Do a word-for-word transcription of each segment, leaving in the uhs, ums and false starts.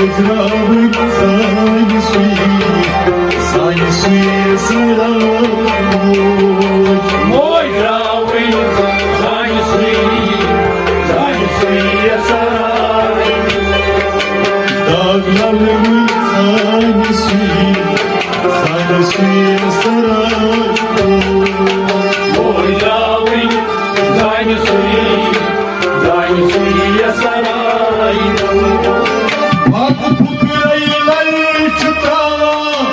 ترٛاوٕنۍ سانہِ سُے، سانہِ سُے سرا موج۔ موج ترٛاوٕنۍ سانہِ سُے، سانہِ سُے سرا۔ داغ للوٕنۍ سانہِ سُے، سانہِ سُے سرا موج۔ موج ترٛاوٕنۍ سانہِ سُے، سانہِ سُے سرا۔ پھکھ پھُکرے للہِ چھُ ترٛاوان،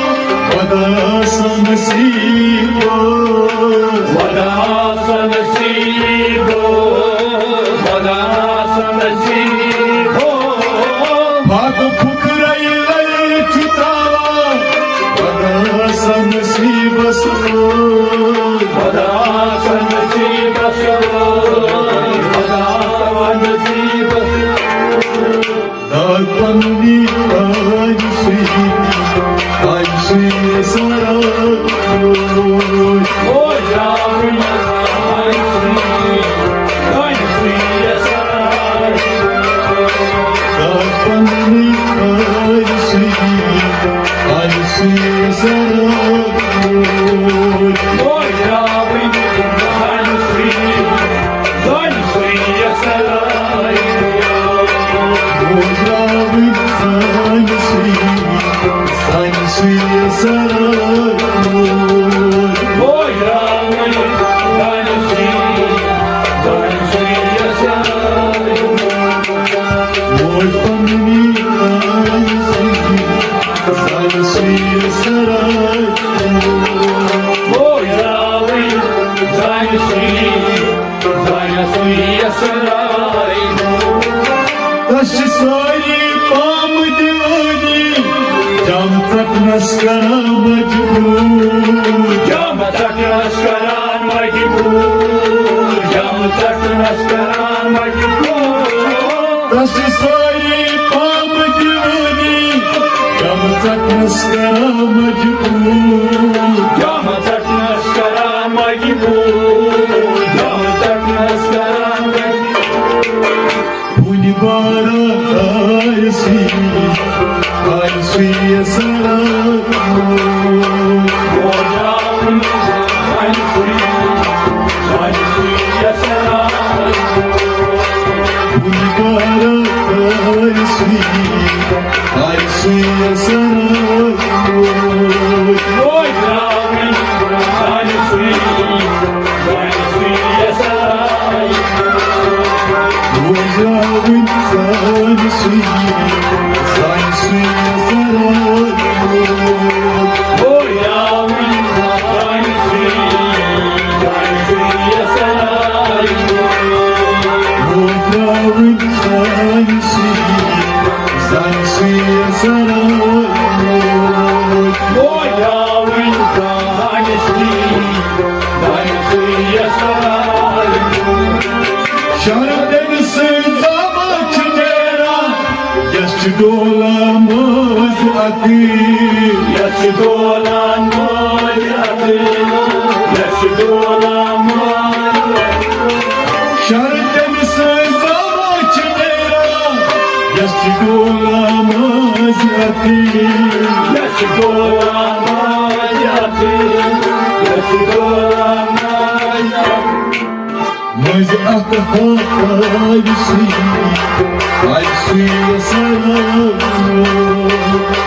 خۄدا سا نصیٖب۔ خۄدا سا نصیٖب، خۄدا سا نصیٖب۔ پھکھ پھُکرے للہِ چھُ ترٛاوان، خۄدا سا نصیٖبس۔ خۄدا سا نصیٖبس، خۄدا سا نصیٖبس۔ داغ پننی تاج سُے، تاج سُے سرا۔ موج ترٛاوٕنۍ سانہِ سُے، سانہِ سُے سرا۔ داغ پننی تاج سُے، تاج سُے سرا۔ موج ترٛاوٕنۍ سانہِ سُے، سانہِ سُے سرا۔ موج ترٛاوٕنۍ سانہِ سُے، سانہِ سُے سرا۔ موج ترٛاوٕنۍ سانہِ سُے، سانہِ سُے سرا۔ موج پننی سانہِ سُے، سانہِ سُے سرا۔ موج ترٛاوٕنۍ سانہِ سُے، سانہِ سُے سرا۔ تس چھِ سٲری پامہٕ دیوٲنی، جام ژٹنس کران مجبوٗر۔ جام ژٹنس کران مجبوٗر، جام ژٹنس کران مجبوٗر۔ تس چھِ سٲری پامہٕ دیوٲنی، جام ژٹنس کران مجبوٗر۔ جام ژٹنس کران مجبوٗر، جام ژٹنس کران مجبوٗر۔ وُنہِ باران آیہِ سُے، آیہِ سُے سرا۔ وُنہِ باران آیہِ سُے، آیہِ سُے سرا۔ موج ترٛاوٕنۍ سانہِ سُے، سانہِ سُے سرا۔ موج ترٛاوٕنۍ سانہِ سُے، سانہِ سُے سرا۔ موج ترٛاوٕنۍ سانہِ سُے، سانہِ سُے سرا۔ موج ترٛاوٕنۍ سانہِ سُے، سانہِ سُے سرا۔ شہر تٔمۍ سٕنٛز زامہٕ چھِ نیران، یَس چھِ ڈولان مٲنٛزِ عقیٖد۔ یَس چھِ ڈولان مٲنٛزِ عقیٖد، یَس چھِ ڈولان مٲنٛزِ عقیٖد۔ شہر تٔمۍ سٕنٛز زامہٕ چھِ نیران، یَس چھِ ڈولان مٲنٛزِ عقیٖد۔ یَس چھِ ڈولان مٲنٛزِ عقیٖد، یَس چھِ ڈولان مٲنٛزِ عقیٖد۔ منٛزٕ اکھ ہاکھ آیہِ سُے، آیہِ سُے سرا۔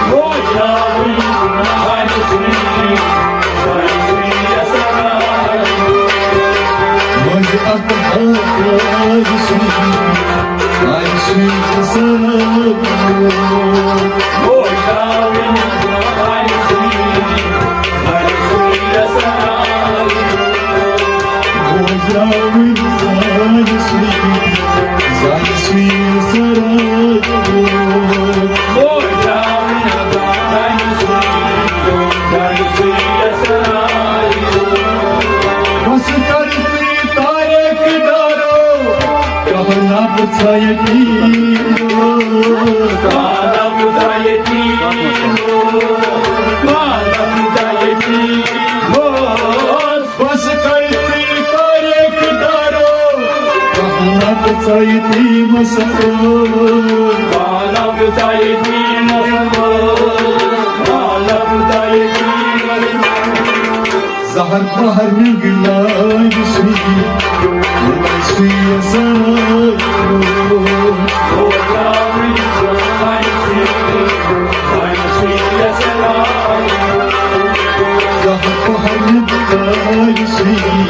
موج ترٛاوٕنۍ سانہِ سُے، سانہِ سُے سرا۔ منٛزٕ اکھ ہاکھ آیہِ سُے، آیہِ سُے سرا۔ موج ترٛاوٕنۍ سانہِ سُے، سانہِ سُے سرا۔ موج ترٛاوٕنۍ سانہِ سُے، سانہِ سُے سرا۔ موج ترٛاوٕنۍ سانہِ سُے، سانہِ سُے سرا۔ بس کر ژٕے تاریک دارو، کانٛہہ نہ بہٕ ژھا یتیٖم۔ کانٛہہ نہ بہٕ ژھا یتیٖم۔ کانٛہہ نہ بہٕ ژھا یتیٖم۔ بس کر ژٕے تاریک دارو، کانٛہہ نہ بہٕ ژھا یتیٖمس۔ زہر بہر نگلان سوی، سوی سرائے۔ زہر بہر نگلان سوی،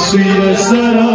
سوی سرائے۔